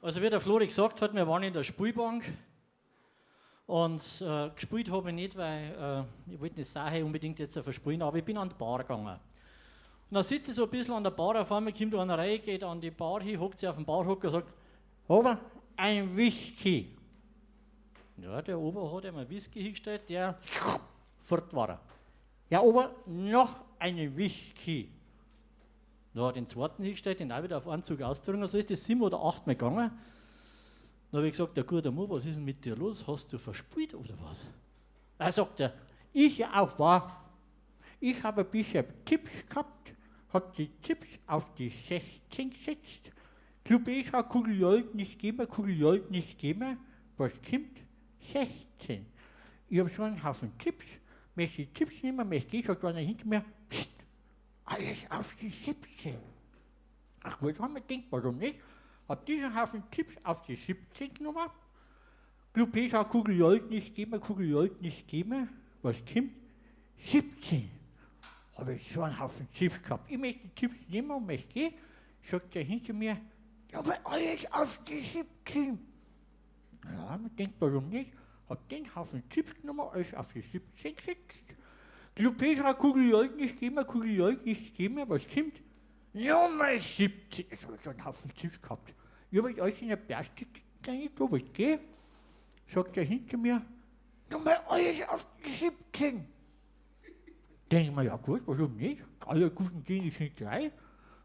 Also wie der Flori gesagt hat, wir waren in der Spielbank und gespielt habe ich nicht, weil ich wollte nicht Sache unbedingt jetzt verspielen, aber ich bin an die Bar gegangen. Und dann sitze ich so ein bisschen an der Bar, auf einmal kommt einer rein, geht an die Bar hin, hockt sich auf den Barhocker und sagt, Ober, ein Whisky. Ja, der Ober hat ihm einen Whisky hingestellt, der fort war er. Ja, Ober, noch einen Whisky. Da hat den zweiten hingestellt, den auch wieder auf einen Zug ausgetrunken. So ist das 7 oder 8 Mal gegangen. Dann habe ich gesagt, der guter Mann, was ist denn mit dir los? Hast du verspielt oder was? Da sagt er, ich ja auch war. Ich habe ein bisschen Chips gehabt, habe die Chips auf die 16 gesetzt. Klubescha Kugel nicht geben, Kugel nicht geben. Was kommt? 16. Ich habe schon einen Haufen Chips, möchte die Chips nehmen, möchte gehen, sagt einer hinter mir, pst, alles auf die 17. Ach gut, haben wir gedacht, warum nicht? Hab diesen Haufen Chips auf die 17 genommen. Klubescha Kugel nicht geben, Kugel nicht geben. Was kommt? 17. Habe ich so einen Haufen Chips gehabt. Ich möchte die Chips nehmen und möchte gehen. Sagt der hinter mir, ja, aber alles auf die 17. Ja, man denkt, warum nicht? Hab den Haufen Chips genommen, alles auf die 17 gesetzt. Klopesra Kugel nicht geben, Kugel nicht geben, was kommt? Nummer 17. Ich habe so einen Haufen Chips gehabt. Ich habe alles in der Plastik rein, wo ich gehe. Sagt der hinter mir, Nummer alles auf die 17. Denke ich mir, ja gut, warum nicht? Alle guten Dinge sind drei.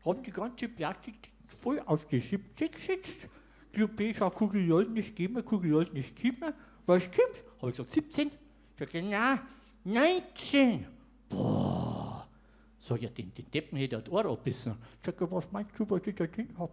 Hab die ganze Plastik voll auf die 17 gesetzt. Klopesra Kugel nicht geben, Kugel nicht geben. Was kommt? Habe ich gesagt, 17. Sag ich, na, 19. Boah. Sag ich, den Deppen hätte ich das Ohr abbissen. Sag ich, was meinst du, was ich da drin hab?